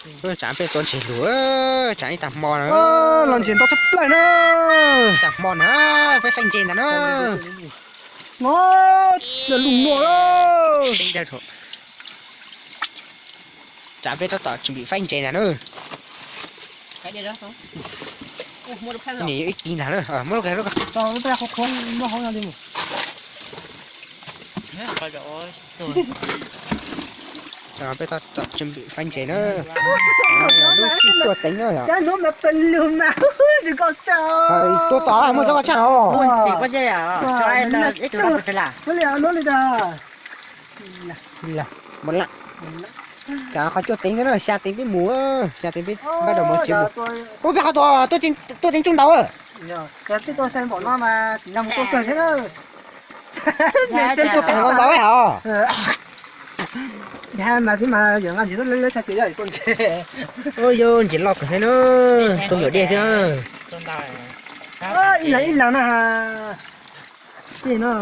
Tsam peb tua ntses lug, tsam ib tag hmo na. Los ntses ntau tshaj plaws na. Ib tag hmo na, peb faib ntses ntag na. Ngo, lug nuav. Tsam peb tab tom tsis npim faib ntses ntag na. Nws yuav ib kis ntag na. Muab lub qhov, lub qhov. Peb tab tom tsis npim faib ntses na. Lub sij cuaj teev na yom. Tua tom muaj cov koj tshaj os. Mus lawm. Tsam qhov cuaj teev na, xya teev peb mus, xya teev peb npaj rau mus tsev mus. Ub, peb qhov tuaj, tuaj teev tsooj ntaus. Peb tuaj saib npaum no mas tsis nag mus tuaj kawg thiab na. Tseem ntaus os. Mas tib mas yog nqa ntses tuaj leb leb sab ces yog tuaj ntses. Ub, yog ntses loj kawg thiab na, tus nyuam dej thiab. Ib leeg ib leeg na. Tej no.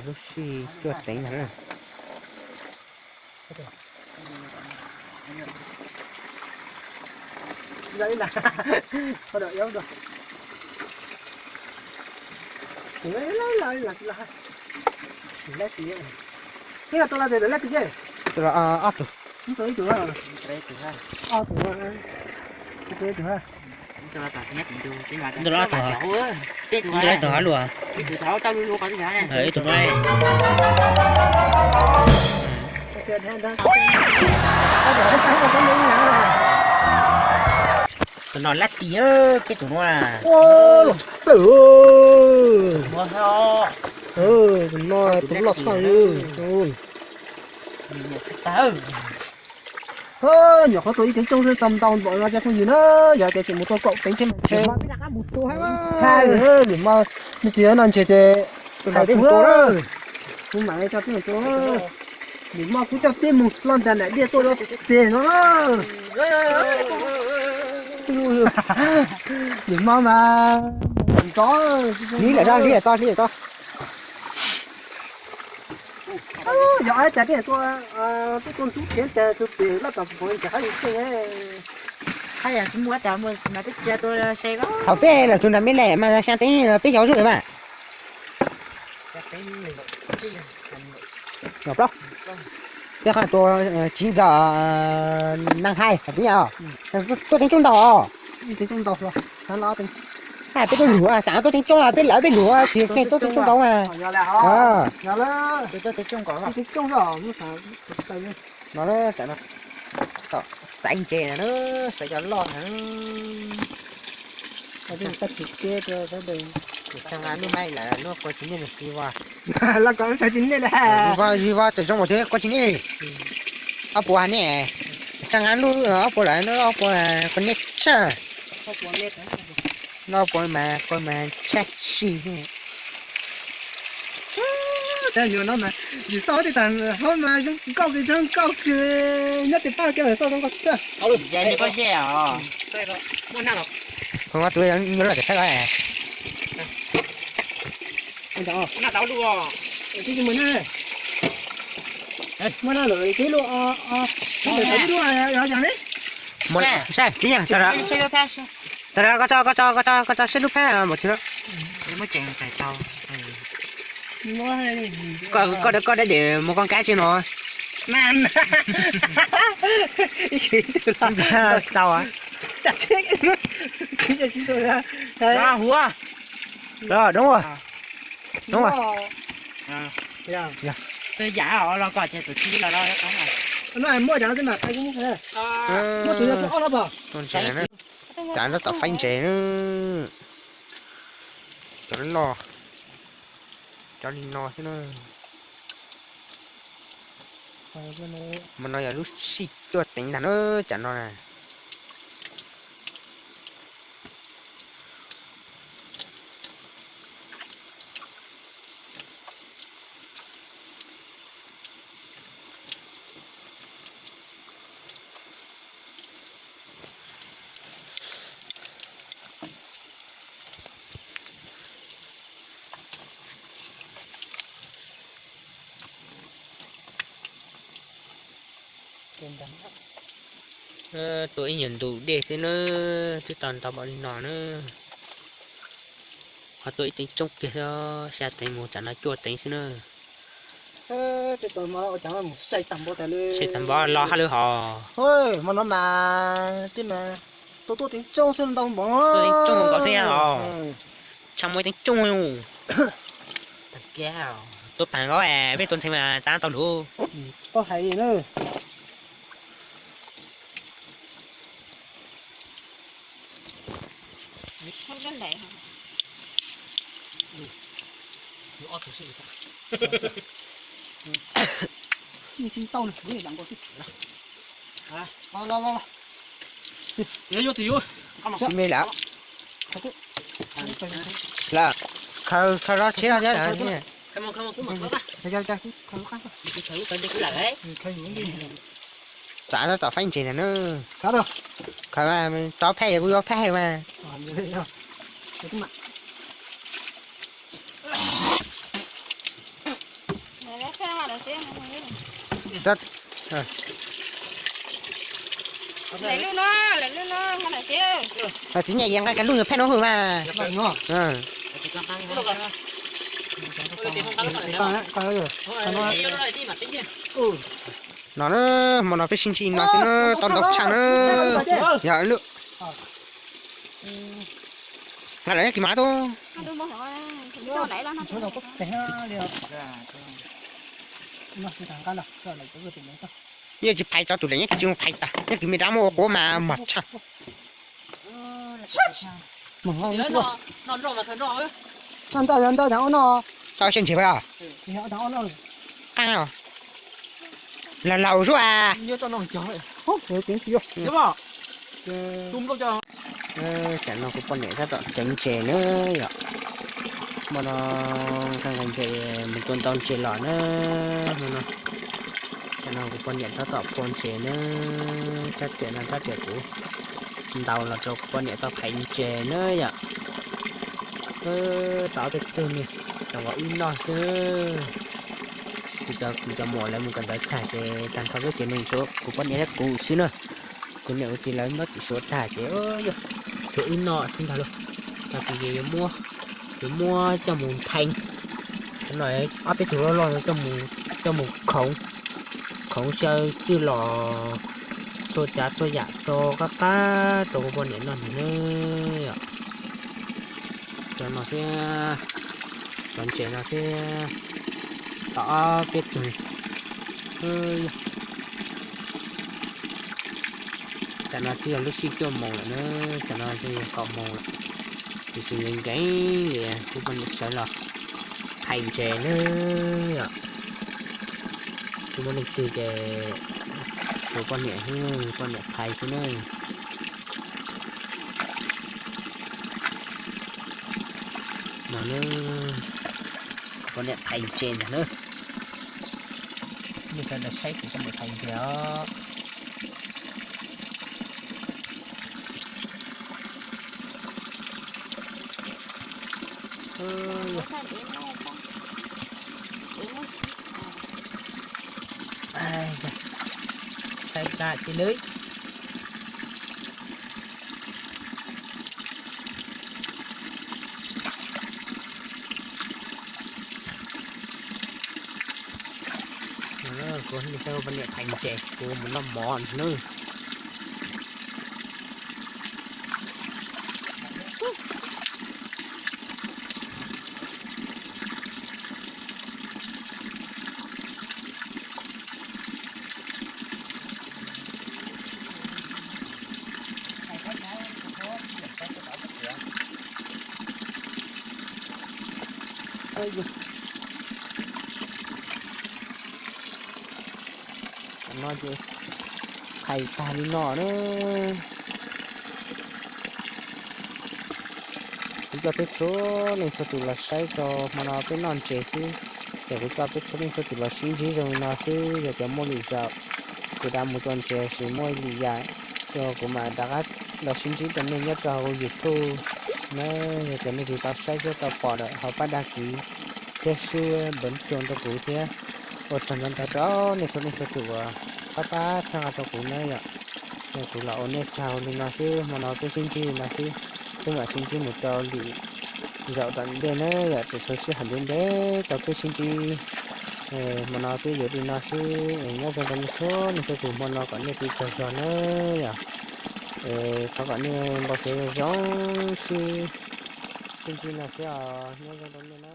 Lub sij cuaj teev ntag na. Tus los ob tug. Ob tug. Tus los ob tug. Tus los ob tug hov luaj. Ib tug no. Tus no lab tim, peb tus no. Los tawm. Tus no tus loj tshaj li. Nyuam qhuav tua ib teev tsooj xwb tau ntau npaum no cov phooj ywg na, yog tias tseem mus tua kaum teev thiab mas ntshe lwm mo, nej tsis yog no ntshe ces hais kuv, kuv mam li coj peb mus tua. Lwm mo kuv coj peb mus hlo ntawm daim liaj tuaj rau pem no. Lwm mo mas ntxov. Hlib lawm, hlib lawm tod, hlib lawm tod. Yog ib tas peb tua, peb tua ntxub kev tas tus pem loj tom kuv ntshe qab yus xeej. Thaum peb los tus nram me lem mas xya teev peb xyov zuj mas. Peb qhov tua chín giờ năm hai hợp lý nhỉ? Tuaj teev tsooj ntau os. Peb tuaj lug, xav tuaj teev tsooj, peb lawv peb lug tsis kheej tuaj teev tsooj ntau mas. No, xaiv ntses na, xaiv cov loj na. Tsis nqa lub mas lawm lub kua tsis niaj xi va. Los koj xaiv tsis niaj li. Vij Vaj tseem zoo mas thiab kua tsis niaj. Ob puas niaj. Tseem nqa lub ob puas lawm, ob puas kua niaj tshaj. No puas mas kua mas tshaj si. Yus xauj tej tag hauv mas zoo nkauj kawg, zoo nkauj kawg, nyob tej pab kiag xauj zoo nkauj tshaj. Tus nyuaj loj tshaj. Muaj na lawm tib lub, saib tib, koj tso, koj tso, koj tso seb lub phab npaum twg. Koj, koj dab dem mus koj kab tsi no. Tau. Huv. Los, doob ua. Doob ua. Cas no tom faib ntses na. Cov loj, cov li no xwb na. Mas no yog lub sij cuaj teev ntag na, cas no na. Tuaj ib nyuag ntu dej xwb na, twb tau ntau npaum li no na. Ho tuaj ib teev tsoob kiag xwb, xya teev mus tsam no cuaj teev xwb na. Saib tag npaum los hab lawm hos. Hmo no mas tej mas tuaj tuaj teev tsoob xwb ntau npaum. Tuaj teev tsoob nkaus xwb os. Tshaj muaj ib teev tsoob. Tuaj pag nkaus es peb tuaj ntxeev mas tab tau lug. Koj hais na. Khaws, khaws los tsheb los thiab. Tsam tab tom faib ntses ntag na. Khaws mas, tov phej kuv yuav phej mas. Txiv nyam yeej nqa kiag lub nyuag phej no hwj mas. No na, hmo no peb sib ntsib no xwb na, tau ntau tshaj na. Yog lub, nqa lawm kis mas tub. Yeej tsis phais tso, tus daim nyob kis tsis mus phais tag, nyob kis me dab muab ua quav mas mos tshaj. Ntau ntau ntau no. Tau siab ntseg pab os. Qab os. Laus laus zuj a. Tam no kuv poj niam tab tom cawv ntses na yom. Hmo no nqa ntses mus tua ntau ntses los na. Hmo no, tam no kuv poj niam tab tom phua ntses na. Rab riam no rab riam kuv ntaus los rau kuv poj niam tau phais ntses na yom. Tau ob peb tug ne, tau ib noj xwb. Kuv cov, kuv cov muam lawv mus kawm ntawv tag ces tag nrho peb ces neeg tshuav kuv poj niam thiab kuv xwb na. Kuv niam kuv txiv lawv nyob tim Suav tag ces yog tshuav wb noj xwb ntag lauj. Tag kis ces yuav muab, yuav muab coj mus ntheev. No ob peb tug loj loj coj mus khoov, khoov xyaw txwj los txhua tsav txhua yam rau qab qab rau kuv poj niam noj ntag na yom. Cov no thiab, cov ntses no thiab, tau ob peb tug. Tam no twb yog lub sij cuaj moos lawm na, tam no twb yog kaum moos lawm. Tiam sis nkees nkees li kuv poj niam sawv los phais ntses na yom. Tsis muaj leej twg ces kuv poj niam, poj niam phais xwb na. No na, kuv poj niam phais ntses ntag na. Nej sawv daws saib kuv poj niam phais ntses os. Saib tag tsis lwj. Kuv poj niam phais ntses, kuv mus noj mov na. Tam no ces phais tag li no na. Kuv coj peb txhua leej txhua tus los saib rau hmo no peb noj ntses xwb. Ces kuv coj peb txhua leej txhua tus los sib ntsib zoo li no xwb, yog tias muaj lwm zaus kuv rov mus tua ntses los sis muaj lwm yam, ces kuv mam rov qab los sib ntsib rau nej nyob rau hauv YouTube na. Yog tias nej tsis tau saib thiab tau pom lawm ho pab dag kiv thiab sub npawv tso rau kuv thiab. Ua tsaug ntau ntau rau nej txhua leej txhua tus uas pab pab txhawb nqa rau kuv na yom. Kuv los ua nej tsaug li no xwb, hmo no peb sib ntsib li no xwb, peb mam sib ntsib mus rau lwm zaum tom ntej na yom, tseem tshuav sij hawm ntev ntev rau peb sib ntsib. Hmo no peb yuav li no xwb, nyob zoo rau nej txhua leej txhua tus hmo no kom nej tiv tsaug zog na yom. Thov kom nej npau suav zoo zoo xwb, sib ntsib no xwb os, nyob zoo rau nej na.